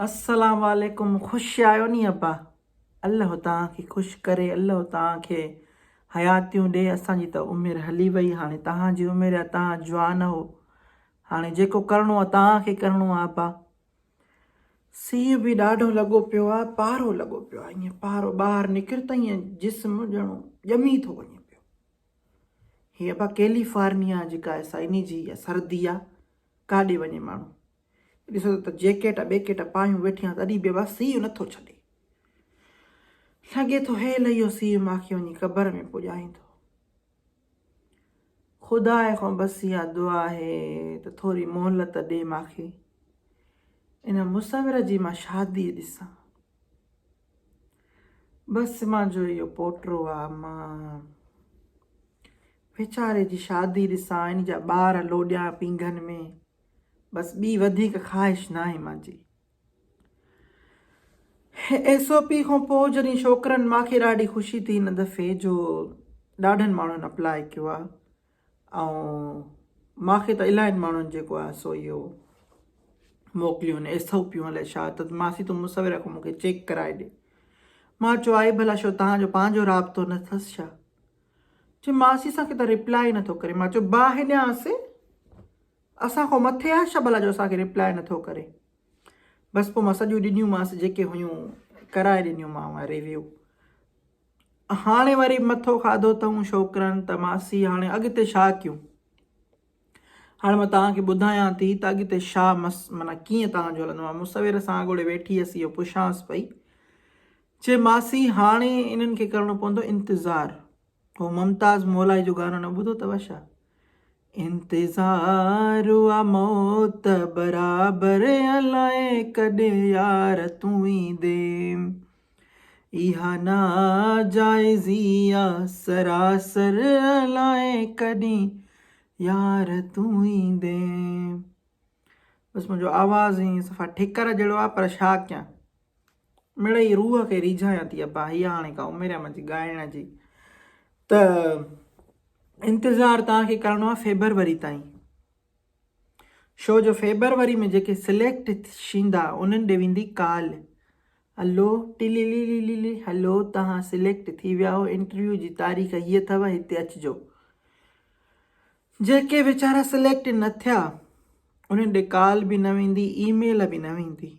السلام عليڪم خوش آهيو ني ابا الله توهان کي خوش ڪري الله توهان کي حياتيون ڏي اسان جي ته عمر هلي وئي هاڻي توهان جي عمر آ توهان جوان هو هاڻي جيڪو ڪرڻو آ توهان کي ڪرڻو آ ابا سيء به ڏاڍو لڳو پيو آ پارو لڳو پيو آ ائين پارو ٻاهر نڪر ته ائين جسم ڄڻو ڄمي ٿو وڃي پيو هي ابا ڪيليفارنيا جيڪا آهي سا انهي جي سردي آ ڪاڏي وڃي ماڻهو ڏسو ته جيڪيٽ ٻيڪيٽ پايون ويٺي آهيان تڏهن به بس سيء نٿو ڇڏي. لڳي ٿو هيل اهو سيء مان کي وڃي قبر ۾ پڄائيندو. خدا کان بس اها دعا آهي ته ٿوري مهلت ڏي مان کي ان مصور جي مان شادي ڏسان. بس مان جو اهو پوٽرو آ مان ويچاري جي شادي ڏسان ان جا ٻار لوڏيان پينگهن ۾. بس ٻي وڌيڪ خواهش ناهي مانجي. ايس او پي کان پوء جڏهن ڇوڪرن ماکي ڏاڍي خوشي ٿي هن دفعي جو ڏاڍن ماڻهن اپلاء ڪيو آ ۽ ماکي ته الاهين ماڻهن جيڪو آ سو اهو موڪليون ايس او پيون الائي ڇا ته ماسي تون مصور کان مونکي چيڪ ڪرائي ڏي. مان چيو آئي ڀلا شو تهان جو پنهنجو رابطو نه اٿس ڇا؟ چي ماسي اسان کي ته رپلاء ئي نٿو ڪري. مان چيو باهه ڏيانس. اسان کان مٿي آ ڇا ڀلا جو اسان کي ريپلاء نٿو ڪري. بس پوء مان سڄيون ڏنيونمانس جيڪي هيون ڪرائي ڏنيونمانو ريويو. هاڻي وري مٿو کاڌو اٿئون ڇوڪرن ته ماسي هاڻي اڳتي ڇا ڪيون. هاڻي مان توهان کي ٻڌايان ٿي ته اڳتي ڇا مس معنيٰ ڪيئن توهان جو هلندو. مان مصور سان اڳوڙي ويٺي هيس اهو پڇانس پئي. چي ماسي هاڻي انهن کي ڪرڻو پوندو انتظار. هو ممتاز مولائي جو گانو نه ٻڌو اٿو ڇا؟ انتظار آ موت برابر الائي ڪڏهن يار تون ايندين اها ناجائزي آ سراسر الائي ڪڏهن يار تون ايندين بس منهنجو آواز ائين صفا ٺڪر جهڙو آ پر ڇا ڪيان مڙئي روح کي ريجهايان ٿي ابا هي هاڻي ڪا عمر آ منهنجي ڳائڻ جي ته انتظار توهان کي ڪرڻو آهي فيبروري تائين شو جو فيبروري ۾ جيڪي سليڪٽ ٿيندا انهن ڏي ويندي ڪال هلو ٽلي لي لي لي لي هلو توهان سليڪٽ ٿي ويا هو انٽرويو جي تاريخ هيء اٿو هتي اچجو جيڪي ويچارا سليڪٽ نه ٿيا انهن ڏي ڪال به نه ويندي اي ميل به نه ويندي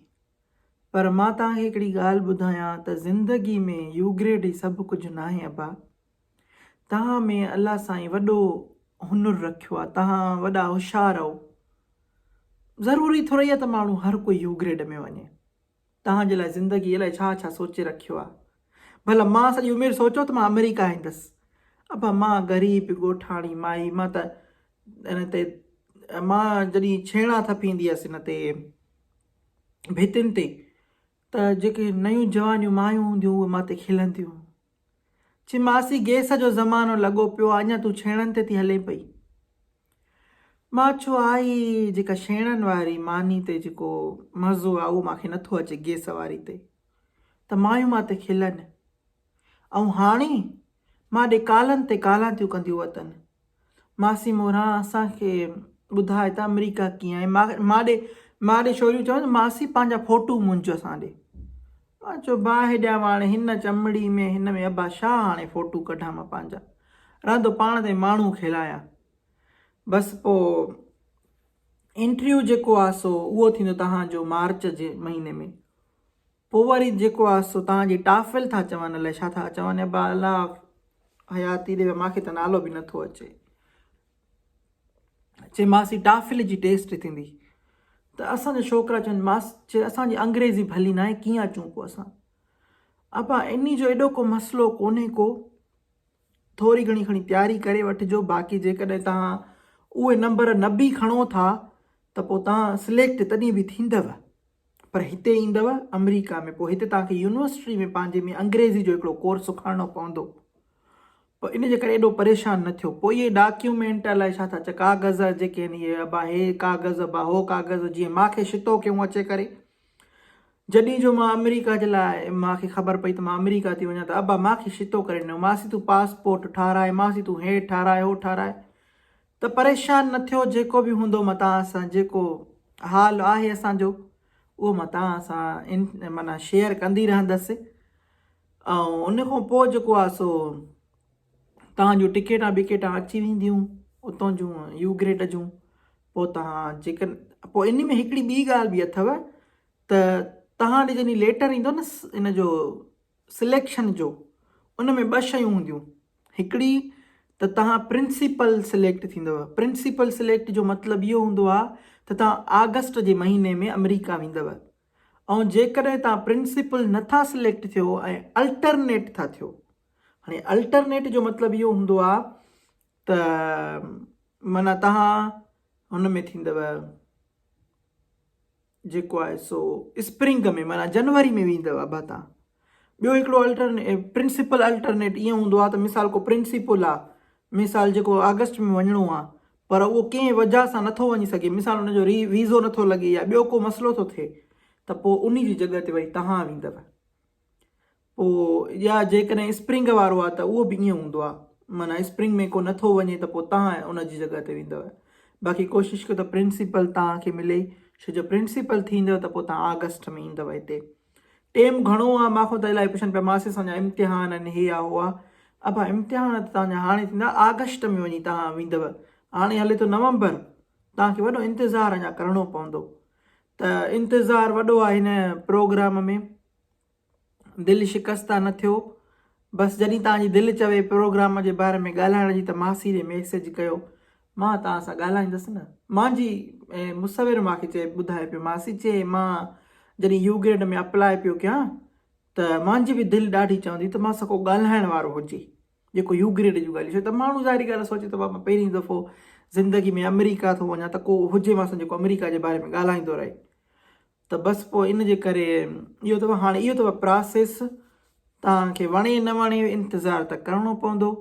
پر مان توهان کي هڪڙي ڳالهه ٻڌايان ته زندگي ۾ يو گريڊ ئي سڀ ڪجهه ناهي ابا توهان ۾ الله سائين وڏو هنر رکيو آهي، توهان وڏا هوشيار آهو. ضروري ٿورئي آهي ته ماڻهو هر ڪوئي يو گريڊ ۾ وڃي. توهان جي لاء زندگي الائي ڇا ڇا سوچي رکيو آهي. ڀلا مان سڄي عمر سوچيو ته مان آمريڪا ايندس. ابا مان غريب ڳوٺاڻي مائي مان ته ان تي مان جڏهن ڇيڻا ٿڦيندي هيس ان تي ڀتين تي ته جيڪي نيون جوانيون مايون هونديون اهي مان تي کلنديون. چي ماسي گيس جو زمانو لڳو پيو آ اڃا تون ڇيڻن تي ٿي هلين پئي. مان چيو آئي جيڪا ڇيڻن واري ماني تي جيڪو مزو آ اهو مان کي نٿو اچي گيس واري تي ته مايون مان تي کلن ۽ هاڻي مان ڏي ڪالن تي ڪالان ٿيون ڪنديون وتن. ماسي موران اسان کي ٻڌاء ته آمريڪا ڪيئن آهي مان ڏي مان ڏي ڇوريون چون ماسي پنهنجا فوٽو منهنجو اسان ڏي مان چيو باهه ڏيان هاڻي هن چمڙي ۾ هن ۾ ابا ڇا هاڻي فوٽو ڪڍان مان پنهنجا رهندو پاڻ تي ماڻهو کيلايان بس پو انٽرويو جيڪو آ سو اهو ٿيندو تهان جو مارچ جي مهيني ۾ پوء وري جيڪو آ سو توهان جي ٽافل ٿا چون الائي ڇا ٿا چون ابا الله حياتي ڏي مانکي ته نالو به نٿو اچي چي ماسي ٽافل جي ٽيسٽ ٿيندي ته اسان جا ڇوڪرا چون ماس چي اسان جي انگريزي ڀلي ناهي ڪيئن اچون پوء اسان ابا اني جو ايڏو ڪو مسئلو ڪونهي ڪو ٿوري گهڻي کڻي تياري ڪري وٺجو باقي جيڪڏهن توهان اهي نمبر نه به کڻو ٿا ته پوء توهان سليڪٽ تڏهن به ٿيندو پر هتي ايندؤ آمريڪا ۾ پوء هتي توهان کي يونيورسٽي ۾ پنهنجي ۾ انگريزي جو هڪڙو ڪورس کڻڻو پوندو پوء ان جي ڪري ايڏو پريشان نه ٿيو پوء اهي ڊاڪيومينٽ الائي ڇا ٿا چون ڪاغذ جيڪي آهن اهي ابا هي ڪاغذ ابا هو ڪاغذ جيئن مان کي شتو ڪيون اچي ڪري جڏهن جو مان آمريڪا جي لاء مان کي خبر پئي ته مان آمريڪا ٿي وڃان ته ابا مان کي شتو ڪري ڏنو ماسي تون پاسپورٽ ٺاراء ماسي تون هي ٺاراء هو ٺاراء ته پريشان نه ٿيو جيڪو به هوندو متان اسان جيڪو حال آهي اسان جو اهو مان توهان سان معنيٰ شيئر ڪندي رهندس ۽ ان کان پوء جيڪو آهي سو توهان جون ٽڪيٽان ٻڪيٽان اچي وينديون اتان جون يو گريڊ جون پوء توهان جيڪڏهن پوء ان ۾ هڪڙي ٻي ڳالهه به اٿو ته توهان ڏي جڏهن ليٽر ايندو نه ان جو سليڪشن جو ان ۾ ٻه شيون هونديون هڪڙي ته توهان پرنسپل سليڪٽ ٿيندو پرنسپل سليڪٽ جو مطلب اهو هوندو آهي ته توهان آگسٽ جي مهيني ۾ آمريڪا ويندو ۽ جيڪڏهن توهان پرنسپل نٿا سليڪٽ ٿيو ۽ الٽرنيٽ ٿا ٿيو هاڻي الٽرنيٽ جو مطلب اهو هوندو آهي ته معنيٰ توهان هن ۾ ٿيندو جيڪو آهي سو اسپرنگ ۾ معنيٰ جنوري ۾ ويندو ابا تان ٻيو هڪڙو الٽرنيٽ پرنسپل الٽرنيٽ ائين هوندو آهي ته مثال ڪو پرنسپل آهي مثال جيڪو آگسٽ ۾ وڃڻو آهي پر اهو ڪنهن وجه سان نٿو وڃي سگهي مثال ان جو ويزو نٿو لڳي يا ٻيو ڪو مسئلو ٿو ٿئي ته پوء ان جي جڳهه تي وري تهان ويندو پوء يا جيڪڏهن اسپرنگ وارو آهي ته اهو به ائين هوندو آهي معنيٰ اسپرنگ ۾ ڪو نٿو وڃي ته پوء توهان ان جي جڳهه تي ويندؤ باقي ڪوشش ڪيو ته پرنسپل توهان کي ملي ڇو جو پرنسپل ٿيندؤ ته پوء توهان آگسٽ ۾ ايندؤ هتي ٽيم گهڻو آهي مان کان ته الاهي پڇن پيا ماسي اسان جا امتحان آهن هي آهي هو آهي ابا امتحان ته توهان جا هاڻي ٿيندا آگسٽ ۾ وڃي توهان ويندؤ هاڻي هلي ٿو نومبر توهان کي وڏو انتظار اڃا ڪرڻو پوندو ته انتظار وڏو آهي هن پروگرام ۾ دل شڪسته نه ٿيو بس جڏهن توهان جي دل چوي پروگرام جي باري ۾ ڳالهائڻ جي ته ماسي ڏي ميسيج ڪيو مان توهان سان ڳالهائيندس نه مانجي مصور مان کي چئي ٻڌائي پيو ماسي چئي مان جڏهن يو گريڊ ۾ اپلاء پيو ڪيان ته مانجي به دل ڏاڍي چوندي ته مان سان ڪو ڳالهائڻ وارو هجي جيڪو يو گريڊ جون ڳالهيون ڇو ته ماڻهو ظاهري ڳالهه سوچي ٿو بابا پهرين دفعو زندگي ۾ آمريڪا ٿو وڃان ته ڪو هجي مان سان جيڪو آمريڪا جي باري ۾ ڳالهائيندو رهي ته بس پوء ان جي ڪري اهو اٿو هاڻي اهو اٿو پراسيس توهان کي وڻي نه وڻي انتظار ته ڪرڻو پوندو.